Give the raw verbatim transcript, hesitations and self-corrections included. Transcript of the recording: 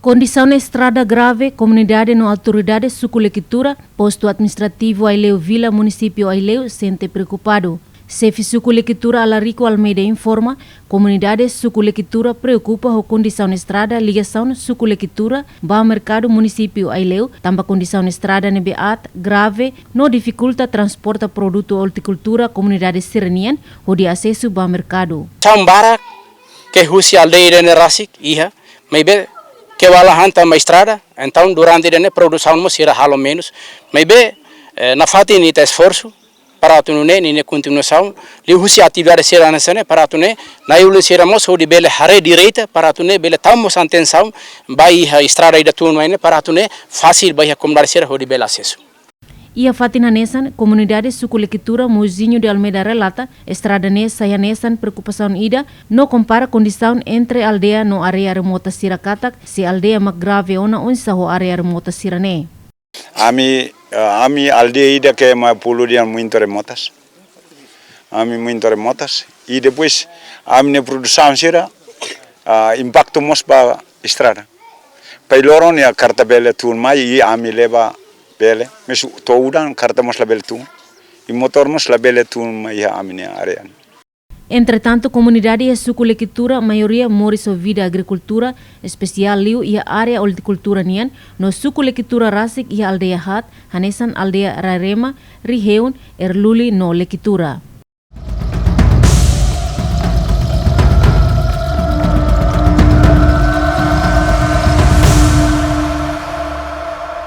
Kondisaun estrada grave, komunidade no autoridade suku Leketura, postu administrativu Aileu Vila, munisípiu Aileu, sente preokupadu. Xefe suku Leketura Alarico Almeida informa, komunidade suku Leketura preokupa ho kondisaun estrada ligasaun suku Leketura ba merkadu munisípiu Aileu, tanba kondisaun estrada ne'ebé aat, grave, no difikulta transporta produtu ortikultura komunidade sira-nian hodi asesu ba merkadu. Saun barak ke husi aldeia ida-ne'e rasik iha, maibé ke wala han tanba estrada, entaun durante ida-ne'e produsaun mós sira halo menus. Maibé, eh, nafatin ita esforsu para atu nune'e ninia kontinuasaun, liuhusi atividade sira hanesan ne'e para atu nune'e, na'i-ulun sira mós hodi bele haree direita para atu nune'e bele tau mós atensaun ba iha estrada ida tun mai ne'e para atu nune'e fasil ba iha komunidade sira hodi bele asesu. Iha fatin hanesan, komunidade suku Leketura Mozinho de Almeida relata, estrada ne'e sai hanesan preokupasaun ida, no kompara kondisaun entre aldeia no área remota sira katak, se aldeia mak grave ona oinsá ho área remota sira-ne'e. Ami, eh, ami aldeia ida ke mai pulu dia muito remotas. Ami muito remotas. I depois, ami-nia produsaun sira, ah, impaktu mós ba estrada. Pai loron ya karta bele tun mai, i ami leba bele. Mas to'o udan karta mós labele tun. I motór mós labele tun mai iha ami-nia área. Entretantu, komunidade iha suku Leketura, maioria moris ho vida agrikultura, espesiál liu iha área ortikultura nian, no suku Leketura rasik iha aldeia haat, hanesan aldeia Rarema, Riheun, Erluli no Leketura.